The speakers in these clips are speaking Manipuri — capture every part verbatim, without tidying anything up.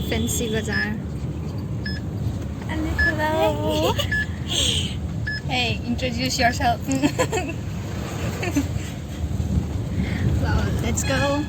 Fancy Bazaar. Hello. Hey, introduce yourself. So, let's go.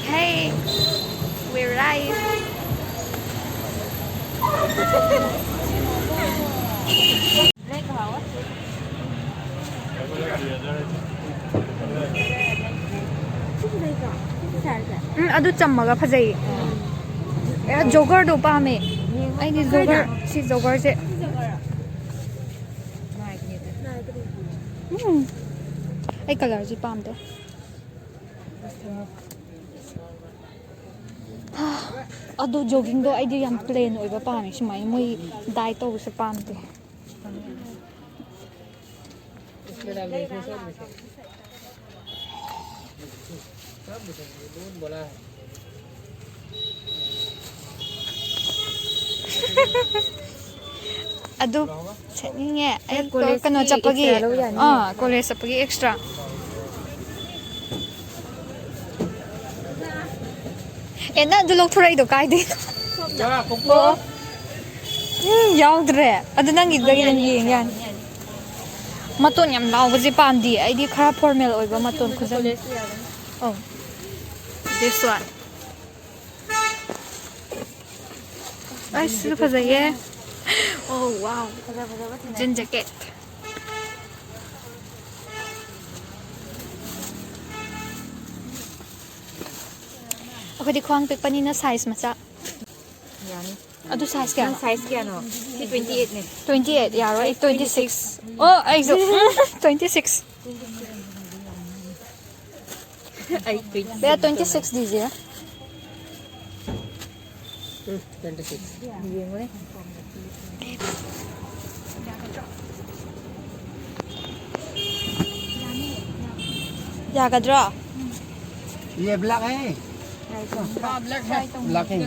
Hey, we arrived. ꯎꯝ, ꯑꯗꯨ ꯆꯝꯃꯒ ꯐꯖꯩꯌꯦ꯫ ꯑꯦ, ꯖꯣꯒꯔꯗꯣ ꯄꯥꯝꯃꯦ꯫ ꯑꯩꯗꯤ ꯖꯣꯒꯔ, ꯁꯤ ꯖꯣꯒꯔꯁꯦ꯫ ꯑꯩ ꯀꯂꯔꯁꯤ ꯄꯥꯝꯗꯦ꯫ ꯑꯗꯣ ꯖꯣꯒꯤꯡꯗꯣ ꯑꯩꯗꯤ ꯌꯥꯝ ꯄ꯭ꯂꯦꯟ ꯑꯣꯏꯕ ꯄꯥꯝꯃꯦ꯫ ꯁꯨꯃꯥꯏꯅ ꯃꯣꯏ ꯗꯥꯏ ꯇꯧꯕꯁꯦ ꯄꯥꯝꯗꯦ꯫ ꯑꯗꯨ ꯁꯦꯠꯅꯤꯡꯉꯦ꯫ ꯑꯩ ꯀꯩꯅꯣ ꯆꯠꯄꯒꯤ, ꯑꯥ, ꯀꯣꯂꯦꯖ ꯆꯠꯄꯒꯤ ꯑꯦꯛꯁꯇ꯭ꯔꯥ꯫ ꯑꯦ, ꯅꯪ ꯑꯗꯨ ꯂꯧꯊꯣꯔꯛꯏꯗꯣ ꯀꯥꯏꯗꯩꯅꯣ? ꯑꯣ꯫ ꯎꯝ, ꯌꯥꯎꯗ꯭ꯔꯦ꯫ ꯑꯗꯨ ꯅꯪꯒꯤꯗꯨꯗꯒꯤ ꯑꯗꯨꯝ ꯌꯦꯡ ꯌꯥꯅꯤ꯫ ꯃꯇꯣꯟ ꯌꯥꯝ ꯂꯥꯎꯕꯁꯦ ꯄꯥꯝꯗꯦ ꯑꯩꯗꯤ, ꯈꯔ ꯐꯣꯔꯃꯦꯜ ꯑꯣꯏꯕ ꯃꯇꯣꯟ ꯈꯨꯖꯟ꯫ ꯑꯧ꯫ This one. ꯑꯩꯁ, ꯁꯤꯁꯨ ꯐꯖꯩꯌꯦ꯫ Oh, wow. ꯐꯖ ꯐꯖꯕ ꯊꯦꯡꯅꯩ꯫ Jean jacket. ꯑꯩꯈꯣꯏꯗꯤ ꯈ꯭ꯋꯥꯡ ꯄꯤꯛꯄꯅꯤꯅ size ꯃꯆꯥ꯫ ꯌꯥꯅꯤ꯫ ꯑꯗꯨ size ꯀꯌꯥꯅꯣ? ꯅꯪ size ꯀꯌꯥꯅꯣ? ꯁꯤ twenty eight ꯅꯦ꯫ Twenty eight ꯌꯥꯔꯣꯏ, ꯑꯩ twenty six꯫ ꯑꯣ, ꯑꯩꯁꯨ꯫ Twenty six꯫ ꯑꯩ twenty six꯫ Bay, twenty six ꯗꯤꯖꯤꯌꯦ꯫ ꯎꯝ, twenty six꯫ ꯌꯦꯡꯉꯨꯅꯦ꯫ ꯌꯥꯒꯗ꯭ꯔꯣ? ये ब्लैक है। हाँ, ब्लैक है। ब्लैक है।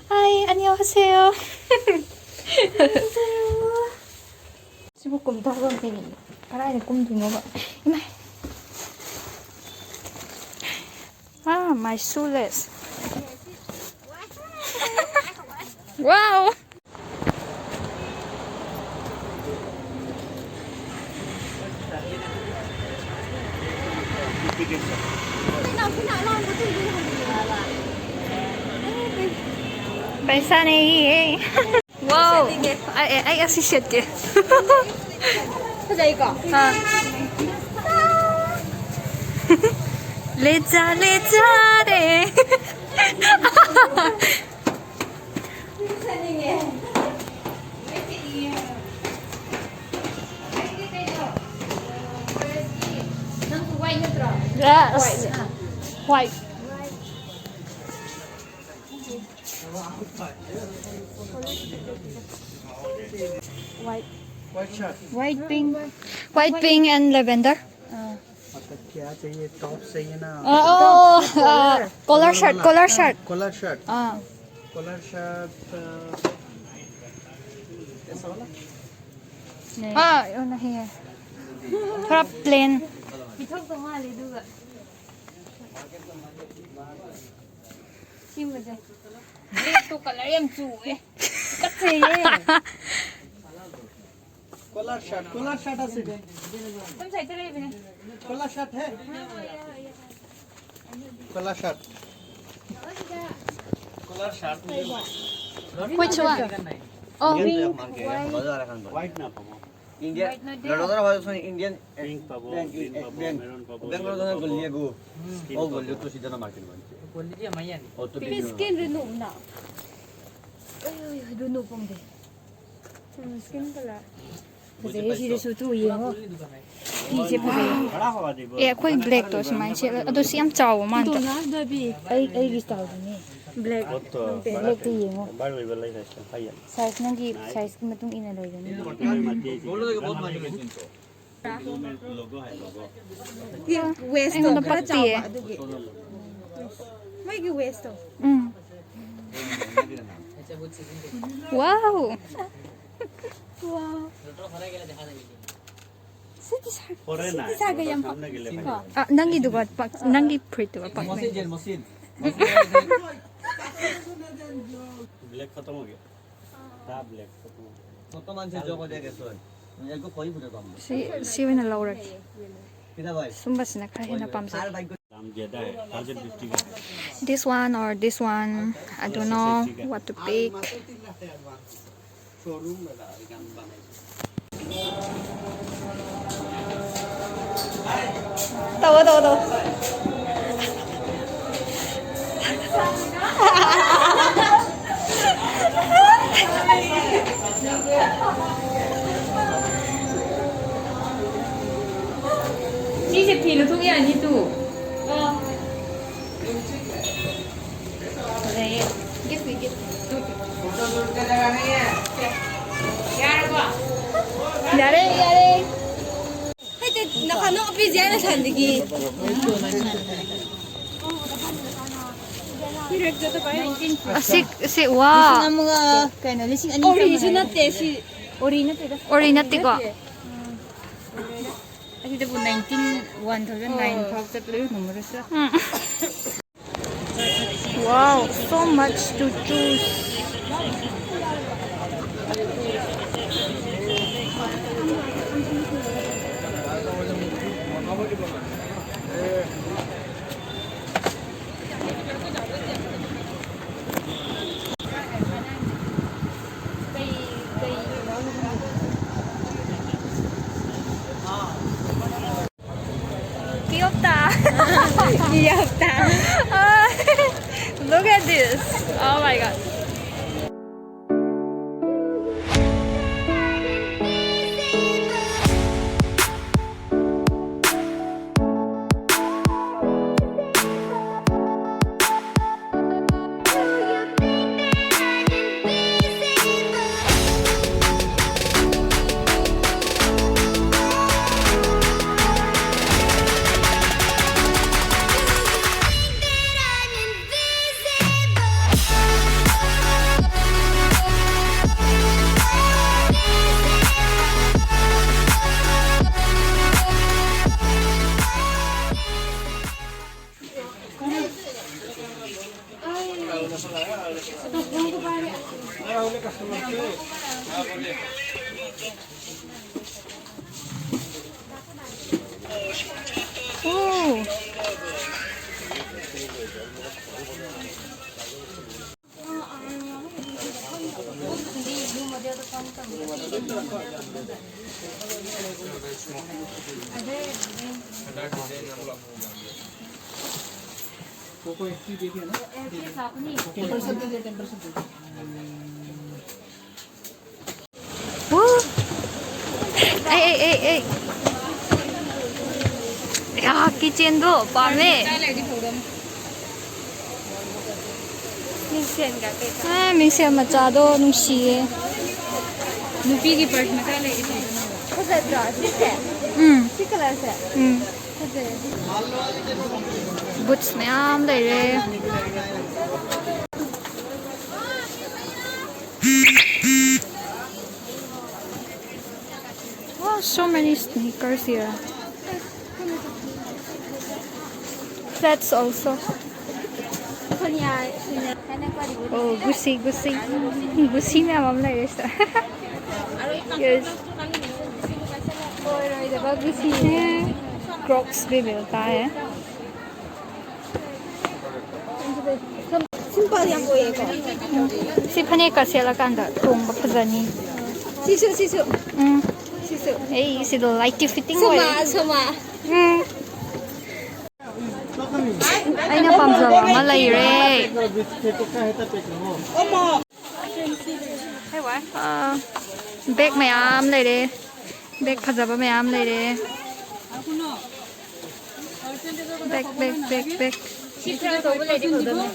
Hi, 안녕하세요. ꯁꯤꯕꯨ ꯀꯨꯝꯊꯕ ꯑꯃ ꯊꯦꯡꯅꯩ꯫ ꯀꯗꯥꯏꯗ ꯀꯨꯝꯗꯣꯏꯅꯣꯕ? ꯏꯃꯥꯏ꯫ Ah, my shoelace. Wow. पैसा नहीं है। Wow. ꯑꯩ, ꯑꯩ, ꯑꯩ ꯑꯁꯤ ꯁꯦꯠꯀꯦ꯫ ꯐꯖꯩꯀꯣ? ꯑꯥ꯫ ꯂꯦꯖꯥ, ꯂꯦꯖꯥ ꯔꯦ꯫ ꯁꯦꯠꯅꯤꯡꯉꯦ꯫ Yes. White. White. White shirt. White, pink. White, pink and lavender. Uh. मतलब क्या चाहिए? टॉप चाहिए ना? Oh, oh, oh, uh, collar shirt, collar shirt. Collar shirt. Uh. Collar shirt. ऐसा वाला? नहीं. Ah, oh, नहीं है. थोड़ा प्लेन. ꯄꯤꯊꯣꯛꯇꯧ ꯃꯥꯜꯂꯦ ꯑꯗꯨꯒ. ꯁꯤꯃꯁꯦ. ꯕ꯭ꯂꯦꯛꯇꯣ ꯀꯂꯔ ꯌꯥꯝ ꯆꯨꯑꯦ. ꯀꯠꯆꯩꯌꯦ. ꯀꯣꯂꯔ ꯁꯥꯔꯠ, ꯀꯣꯂꯔ ꯁꯥꯔꯠ ꯑꯁꯤꯅꯦ. ꯁꯣꯝ ꯁꯥꯏꯗꯇ ꯂꯩꯕꯅꯦ. ꯀꯣꯂꯔ ꯁꯥꯔꯠ ꯍꯦ. Colour shirt. Colour shirt. Which one? Oh, pink, white. ꯋꯥꯏꯠꯅ ꯐꯕ. India, White ꯅꯠꯇꯦ. ꯂꯣꯗꯣꯗ ꯍꯣꯏ ꯁꯣꯏ Indian, Pink ꯄꯥꯕꯣ, Bank-, green ꯄꯥꯕꯣ, Bank-, maroon ꯄꯥꯕꯣ, Bangalore yellow ꯗꯅ ꯄꯥꯕꯣ, ꯒꯨꯂꯤ ꯑꯒꯨ꯫ Skin ꯑꯣ, ꯄꯥꯕꯣ꯫ ꯒꯨꯂꯤꯗꯤ ꯑꯃ ꯌꯥꯅꯤ꯫ ꯑꯣ, ꯇꯨ ꯄꯤꯕꯤꯌꯨ꯫ Skin ꯔꯤꯅꯨꯞꯅ꯫ ꯑꯩ, ꯑꯩ, ꯔꯤꯅꯨꯞ ꯄꯣꯝꯗꯦ꯫ ꯎꯝ, skin colour꯫ ꯐꯖꯩꯌꯦ, ꯁꯤꯗꯁꯨ ꯇꯨ ꯌꯦꯡꯉꯣ꯫ ꯐꯤꯁꯦ ꯐꯖꯩ꯫ ꯑꯦ, ꯑꯩꯈꯣꯏ ꯕ꯭ꯂꯦꯛꯇꯣ ꯁꯨꯃꯥꯏꯅ ꯁꯦꯠꯂ-, ꯑꯗꯣ ꯁꯤ ꯌꯥꯝ ꯆꯥꯎꯕ ꯃꯥꯟꯗ꯭ꯔꯥ? ꯑꯩ, ꯑꯩꯒꯤ ꯁ꯭ꯇꯥꯏꯜꯗꯨꯅꯦ꯫ ꯕ꯭ꯂꯦꯛ꯫ ꯕ꯭ꯂꯦꯛꯇ ꯌꯦꯡꯉꯣ꯫ ꯁꯥꯏꯖ, ꯅꯪꯒꯤ ꯁꯥꯏꯖꯀꯤ ꯃꯇꯨꯡ ꯏꯟꯅ ꯂꯩꯒꯅꯤ꯫ ꯋꯦꯁꯇꯣ ꯑꯩꯉꯣꯟꯗ ꯈꯔ ꯄꯛꯇꯤꯌꯦ꯫ ꯆꯥꯎꯕ ꯑꯗꯨꯒꯤ꯫ ꯃꯣꯏꯒꯤ ꯋꯦꯁꯇꯣ꯫ ꯎꯝ꯫ ꯋꯥꯎ꯫ ꯋꯥꯎ꯫ ꯁꯤꯗꯤ ꯁꯥ-, ꯁꯤꯗꯤ ꯁꯥꯒ ꯌꯥꯝ ꯄꯛ-, ꯀꯣ꯫ ꯑ, ꯅꯪꯒꯤꯗꯨꯒ ꯄꯛ-, ꯅꯪꯒꯤ ꯐꯨꯔꯤꯠꯇꯨꯒ ꯄꯛꯅꯩ꯫ ꯕ꯭ꯂꯦꯛ ꯈꯇꯝ ꯑꯣꯏꯒꯦ꯫ ꯁꯤ, ꯁꯤ ꯑꯣꯏꯅ ꯂꯧꯔꯒꯦ꯫ ꯁꯨꯝꯕꯁꯤꯅ ꯈꯔ ꯍꯦꯟꯅ ꯄꯥꯝꯖꯩ꯫ This one or this one, I don't know what to pick. ꯇꯧꯋꯣ, ꯇꯧꯋꯣ, ꯇꯧꯋꯣ꯫ ꯁꯤꯁꯦ ꯐꯤꯅ ꯊꯣꯛ ꯌꯥꯅꯤ ꯇꯨ꯫ ꯐꯖꯩꯌꯦ꯫ ꯒꯤꯐ ꯄꯤꯒꯦ꯫ ꯌꯥꯔꯕꯣ? ꯌꯥꯔꯦ, ꯌꯥꯔꯦ꯫ ꯍꯩꯇꯦ, ꯅꯈꯥ ꯅꯣꯛꯄꯤꯁꯦ ꯍꯥꯏꯅ ꯁꯥꯟꯅꯗꯒꯤ꯫ ꯑꯁꯤ, ꯑꯁꯤ, ꯋꯥ꯫ ꯂꯤꯁꯤꯡ ꯑꯃꯒ ꯀꯩꯅꯣ, ꯂꯤꯁꯤꯡ ꯑꯅꯤ ꯑꯣꯔꯤꯁꯨ ꯆꯥꯝꯃꯉꯥ꯫ ꯅꯠꯇꯦ, ꯁꯤ ꯑꯣꯔꯤ ꯅꯠꯇꯦꯗ꯫ ꯑꯣꯔꯤ ꯅꯠꯇꯦꯀꯣ? ꯅꯠꯇꯦ꯫ ꯑꯁꯤꯗꯕꯨ ꯅꯥꯏꯟꯇꯤꯟ ꯋꯥꯟ ꯊꯥꯎꯖꯟ ꯅꯥꯏꯟ ꯐꯥꯎ ꯆꯠꯄꯗ ꯉꯝꯃꯔꯣꯏꯁꯤꯔ? ꯎꯝ꯫ Wow, so much to choose. 귀엽다. 귀엽다. 아, look at this. Oh my god. Woo! Hey, hey, hey, hey. ꯗꯥꯛ ꯀꯤꯆꯦꯟꯗꯣ ꯄꯥꯝꯃꯦ꯫ ꯃꯆꯥ ꯂꯩꯔꯗꯤ ꯐꯒꯗꯕꯅꯤ꯫ ꯃꯤꯡꯁꯦꯟꯒ ꯀꯩꯀꯥ꯫ ꯑꯥ, ꯃꯤꯡꯁꯦꯟ ꯃꯆꯥꯗꯣ ꯅꯨꯡꯁꯤꯌꯦ꯫ ꯅꯨꯄꯤꯒꯤ ꯄꯔꯁ ꯃꯆꯥ ꯂꯩꯔꯗꯤ ꯐꯒꯗꯕꯅꯤ꯫ ꯐꯖꯗ꯭ꯔꯣ ꯁꯤꯁꯦ? ꯎꯝ꯫ ꯁꯤ ꯀꯂꯔꯁꯦ? ꯎꯝ꯫ ꯐꯖꯩ꯫ ꯕꯨꯠꯁ ꯃꯌꯥꯝ ꯂꯩꯔꯦ꯫ Wow, so many sneakers here. Flats also. Oh, Gucci, Gucci. Gucci ꯃꯌꯥꯝ ꯑꯃ ꯂꯩꯔꯦ ꯁꯤꯗ꯫ Yes. Crocs भी मिलता है। Simple ꯌꯥꯝ ꯑꯣꯏꯌꯦꯀꯣ꯫ ꯁꯤ ꯐꯅꯦꯛꯀ ꯁꯦꯠꯂꯀꯥꯟꯗ ꯇꯣꯡꯕ ꯐꯖꯅꯤ꯫ ꯁꯤꯁꯨ, ꯁꯤꯁꯨ꯫ ꯎꯝ꯫ ꯁꯤꯁꯨ꯫ ꯑꯩ ꯁꯤꯗ ꯂꯥꯏꯠꯇꯤ ꯐꯤꯠꯇꯤꯡ ꯁꯣꯃꯥ, ꯑꯣꯏꯔꯦ꯫ ꯁꯣꯃꯥ꯫ ꯎꯝ꯫ ꯑꯩꯅ ꯄꯥꯝꯖꯕ ꯑꯃ ꯂꯩꯔꯦ꯫ ꯑꯥ, ꯕꯦꯛ ꯃꯌꯥꯝ ꯂꯩꯔꯦ꯫ ꯕꯦꯛ ꯐꯖꯕ ꯃꯌꯥꯝ ꯂꯩꯔꯦ꯫ Bag, bag, bag, bag. ꯁꯤ ꯈꯔ ꯑꯆꯧꯕ ꯂꯩꯗꯤ ꯐꯒꯗꯕꯅꯦ꯫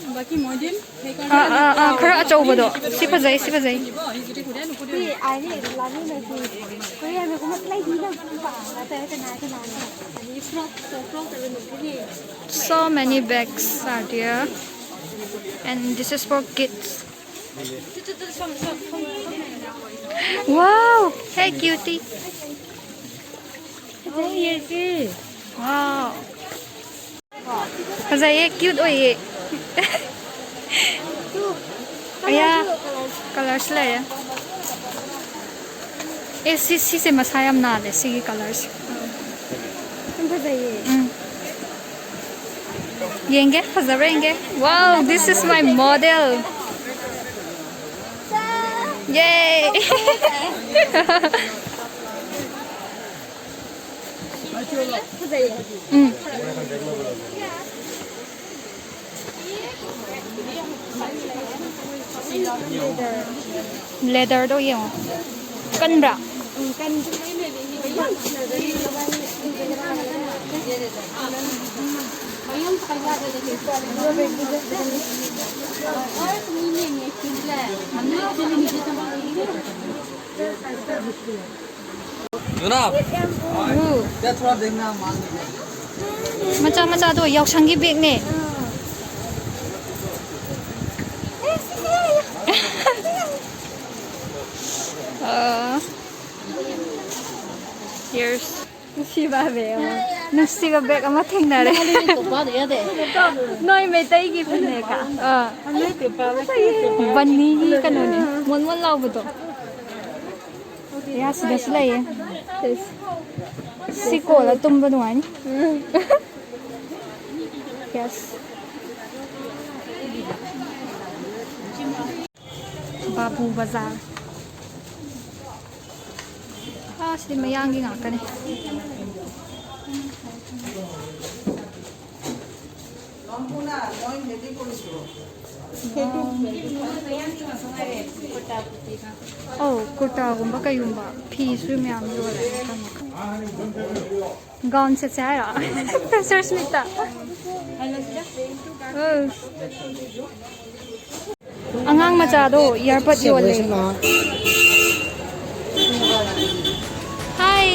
ꯑꯥ, ꯑꯥ, ꯑꯥ, ꯈꯔ ꯑꯆꯧꯕꯗꯣ꯫ ꯁꯤ ꯐꯖꯩ, ꯁꯤ ꯐꯖꯩ꯫ So many bags are there, and this is for kids. Wow, hey cutie. Wow. ꯐꯖꯩꯌꯦ, cute ꯑꯣꯏꯌꯦ꯫ ꯑꯌꯥ, colours ꯂꯩꯔꯦ꯫ ꯑꯦ, ꯁꯤ, ꯁꯤꯁꯦ ꯃꯁꯥ ꯌꯥꯝ ꯅꯥꯜꯂꯦ, ꯁꯤꯒꯤ colours ꯁꯦ꯫ ꯌꯥꯝ ꯐꯖꯩꯌꯦ꯫ ꯎꯝ꯫ ꯌꯦꯡꯒꯦ, ꯐꯖꯕ꯭ꯔꯥ ꯌꯦꯡꯒꯦ꯫ Wow, this is my model. Yay! ꯐꯖꯩꯌꯦ꯫ ꯎꯝ꯫ Leather ꯗꯣ ꯌꯦꯡꯉꯣ꯫ ꯀꯟꯕ꯭ꯔꯥ? ꯎꯝ, ꯀꯟ-, ꯌꯨꯅꯥ, ꯎ꯫ ꯁꯤꯗ ꯊꯣꯔꯥ ꯕꯦꯒꯅ ꯃꯥꯜꯂꯤꯅꯦ꯫ ꯃꯆꯥ ꯃꯆꯥꯗꯣ ꯌꯥꯎꯁꯪꯒꯤ ꯕꯦꯒꯅꯦ꯫ ꯑ, here's ꯅꯨꯡꯁꯤꯕ ꯕꯦꯒ ꯑꯃ꯫ ꯅꯨꯡꯁꯤꯕ ꯕꯦꯒ ꯑꯃ ꯊꯦꯡꯅꯔꯦ꯫ ꯅꯣꯏ ꯃꯩꯇꯩꯒꯤ ꯐꯅꯦꯛ꯫ ꯑꯥ꯫ ꯕꯟꯅꯤꯒꯤ ꯀꯩꯅꯣꯅꯦ, ꯃꯣꯟ ꯃꯣꯟ ꯂꯥꯎꯕꯗꯣ꯫ ꯌꯥ, ꯁꯤꯗꯁꯨ ꯂꯩꯌꯦ꯫ ꯁꯤ ꯀꯣꯜꯂ ꯇꯨꯝꯕ ꯅꯨꯡꯉꯥꯏꯅꯤ꯫ ꯌꯦꯁ꯫ ꯕꯥꯕꯨ ꯕꯖꯥꯔ꯫ ꯑꯥ, ꯁꯤꯗꯤ ꯃꯌꯥꯡꯒꯤ ꯉꯥꯛꯇꯅꯦ꯫ ꯑꯧ, ꯀꯨꯔꯇꯥꯒꯨꯝꯕ ꯀꯩꯒꯨꯝꯕ ꯐꯤꯁꯨ ꯃꯌꯥꯝ ꯌꯣꯜꯂꯦ ꯃꯈꯜ ꯃꯈꯜ꯫ ꯒꯥꯎꯟ ꯁꯦꯠꯁꯦ ꯍꯥꯏꯔꯣ? ꯐ꯭ꯔꯦꯁꯔꯁ ꯃꯤꯠꯇ꯫ ꯑꯧ꯫ ꯑꯉꯥꯡ ꯃꯆꯥꯗꯣ ꯏꯌꯥꯔꯕꯠ ꯌꯣꯜꯂꯦ꯫ ꯍꯥꯏ꯫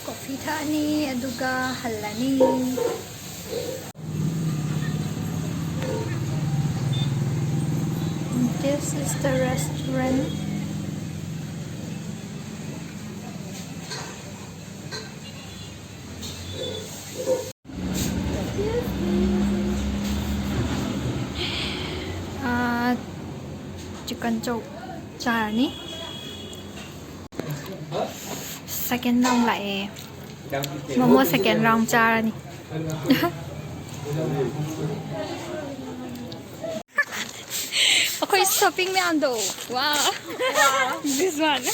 ꯀꯣꯐꯤ ꯊꯛꯑꯅꯤ, ꯑꯗꯨꯒ ꯍꯜꯂꯅꯤ꯫ This is the restaurant. Ah, chicken chop ꯆꯥꯔꯅꯤ꯫ Second round ꯂꯥꯛꯑꯦ꯫ Momo second round ꯆꯥꯔꯅꯤ꯫ ꯑꯩꯈꯣꯏ shopping ꯃꯌꯥꯝꯗꯣ꯫ Wow. This one.